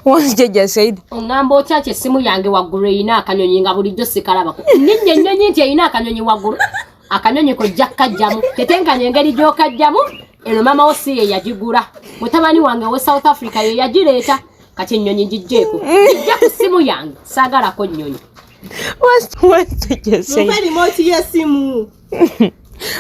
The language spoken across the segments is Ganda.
Once Jajja said, Oŋŋamba otya nti essimu yange waggulu erina akanyonyi nga bulijjo sikalabako? Nninnya ennyonyi nti erina akanyonyi waggulu. Akanyonyi kojja kukajjamu, tetenkanya engeri gy'okajjamu. Eno maama wo si ye yagigula, mutabani wange owe South Africa ye yagireeta. Kati ennyonyi ngiggyeko, gijja ku ssimu yange, saagalako nnyonyi. Once Jajja said, Mumpe remote y'essimu.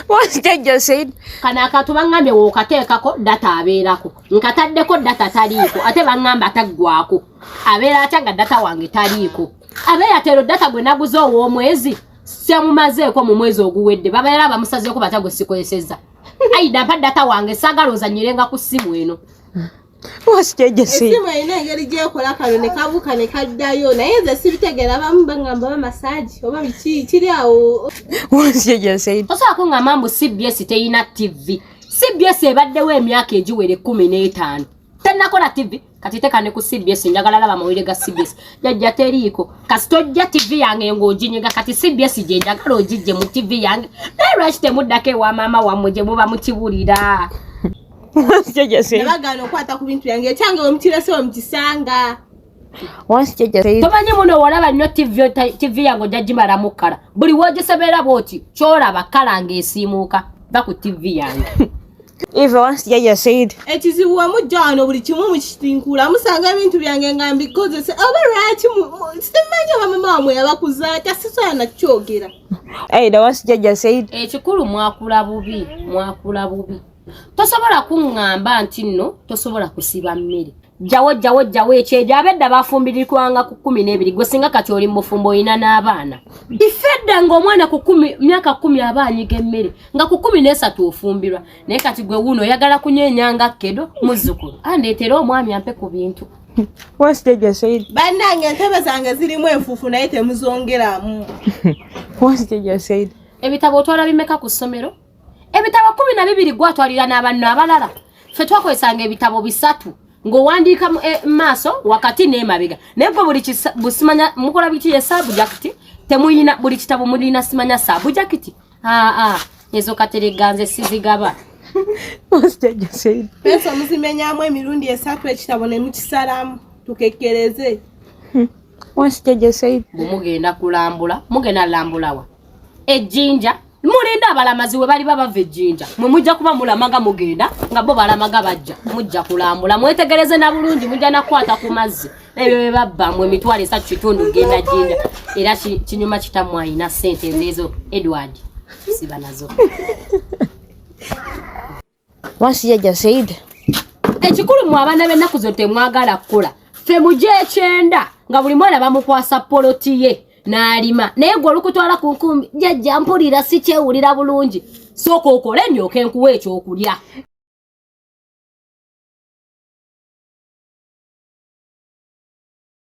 Once Jajja said, Kano akantu baŋŋambye wookateekako data abeerako, nkataddeko data taliiko, ate baŋŋamba taggwako. Abeera atya nga data wange taliiko? Abeera data gwe naguze ow'omwezi semumazeeko mu mwezi oguwedde, babeera bamusazeeko batya gwe sikozesezza? Aida, mpa data wange, saagala ozanyirenga ku ssimu eno. Once Jajja said, Essimu erina engeri gyekola kano ne kabuuka ne kaddayo, naye nze sibitegeera. Abamu baŋŋamba oba massage oba biki kiri awo. Once Jajja said, Tosobola kuŋŋamba mbu CBS teyina TV. CBS ebaddewo emyaka egiwera 15, tennakola TV. Kati teka ne ku CBS, njagala laba mawulire ga CBS. Jajja, teriiko. Kasi tojja TV yange ng'oginyiga. Kati CBS gye njagala ogijje mu TV yange, naye lwaki temuddako ewa maama wammwe gye muba mukibulira? Once Jajja said, Nabagaana okukwata ku bintu byange, ekyange wemukirese wemukisanga. Once Jajja said, Tomanyi muno wolaba nnyo TV, TV yange ojja gimalamu kkala. Buli w'ogisebeera bw'oti kyolaba kkala ng'esiimuuka. Va ku TV yange. Eva, once Jajja said, Ekizibu wemujja wano buli kimu mukitinkula, musanga ebintu byange nga mbikozesa oba lwaki simanyi oba mama wamwe yabakuza atya, sisobola nakyogera. Aida, once Jajja said, Ekikulu mwakula bubi, mwakula bubi. Tosobola kuŋŋamba nti nno tosobola kusiba mmere. Jjawo, jjawo, jjawo ekyejo. Abedda bafumbirikwanga ku 12. Gwe singa kati oli mufumbo, olina n'abaana. Ife edda ng'omwana ku 10, myaka 10 aba anyiga emmere, nga ku 13 ofumbirwa. Naye kati gwe wuuno oyagala kunyenyanga kedo. Muzzukulu andeetera omwami ampe ku bintu. Once Jajja said, Bannange, entebe zange zirimu enfuufu naye temuzongeramu. Once Jajja said, Ebitabo otwala bimeka ku ssomero? Ebitabo 12, gwatwalira n'abanno abalala. Ffe twakozesanga ebitabo bisatu ng'owandiika mu maaso, wakati n'emabega. Naye gwe buli busimanya mukola biki? Ye subject temuyina, buli kitabo mulina simanya subject. Aa, ezo katerega nze sizigaba. Once Jajja said, Pencil muzimenyamu emirundi esatu, ekitabo ne mukisalamu tukekkereze. Once Jajja said, Bwe mugenda kulambula, mugenda lambulawa? Ejjinja. Mulinda abalamazi we baliba bava ejjinja, mwe mujja kuba mulamaga mugenda nga bo balamaga bajja. Mujja kulambula, mwetegereze na bulungi, mujja nakukwata ku mazzi ebyo bye babba mwe 350,000 genda jjinja. Era kinyuma kitammwe alina ssente nzeezo. Edward, siba nazo. Once Jajja said, Ekikulu mu abaana b'ennaku zo temwagala kukola. Ffe muje ekyenda nga buli mwana bamukwasa poloti ye n'alima, naye gwe olukutwala ku nkumbi, jjajja mpulira sikyewulira bulungi, sooka okole ndyoke nkuwa ekyokulya.